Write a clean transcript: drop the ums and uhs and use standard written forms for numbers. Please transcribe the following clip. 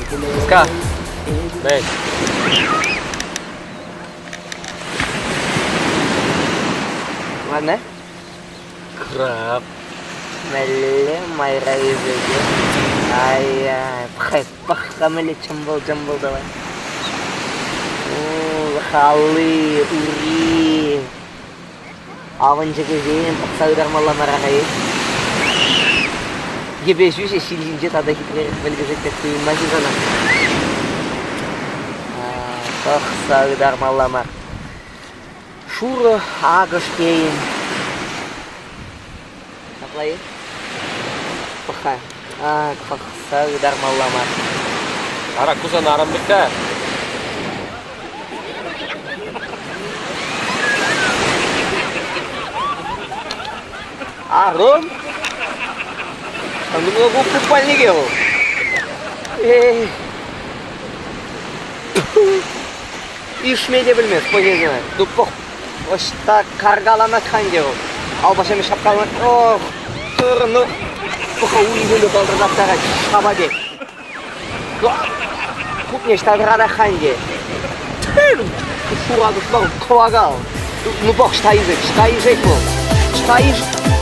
Ска. Мӗн? Ладно. Краб. Мӗнле майра ӳсекен? Ай-яй, пӑхай, пӑх-ха мӗнле чӑмпӑл-чӑмпӑл тӑвать. Алли, ури. Авӑнчӑкӗсем пӑхса ытармалла мар-ха-и? Йӗпе ҫӳҫӗ ҫил ҫинче тата хитререх вӗлкӗшет пек туйӑнмасть-и сана? Пӑхса ытармалла мар. Шурӑ акӑш тейӗн. Ҫапла-и? Пӑх-ха. Ак, пӑхса ытармалла мар. Ара, ку сан арӑм вӗт-ха. Арӑм? Ну, ку купальнике вӑл. Эй. Ишме те пӗлмест, пӑхесене. Ну, пӑх, ӑҫта каркаланать-ха ӗнтӗ вӑл. Алпасемпе ҫапкаланать. Ох, турӑ, ну, пӑх-ха, урисемпе палтӑртаттарать, шапа пек. Купне ӑҫта тӑратать-ха ӗнтӗ. Шура кӑшман кӑвакал. Ну, пӑх, ӑҫта ишет, ӑҫта ишет вӑл? Ӑҫта ишет?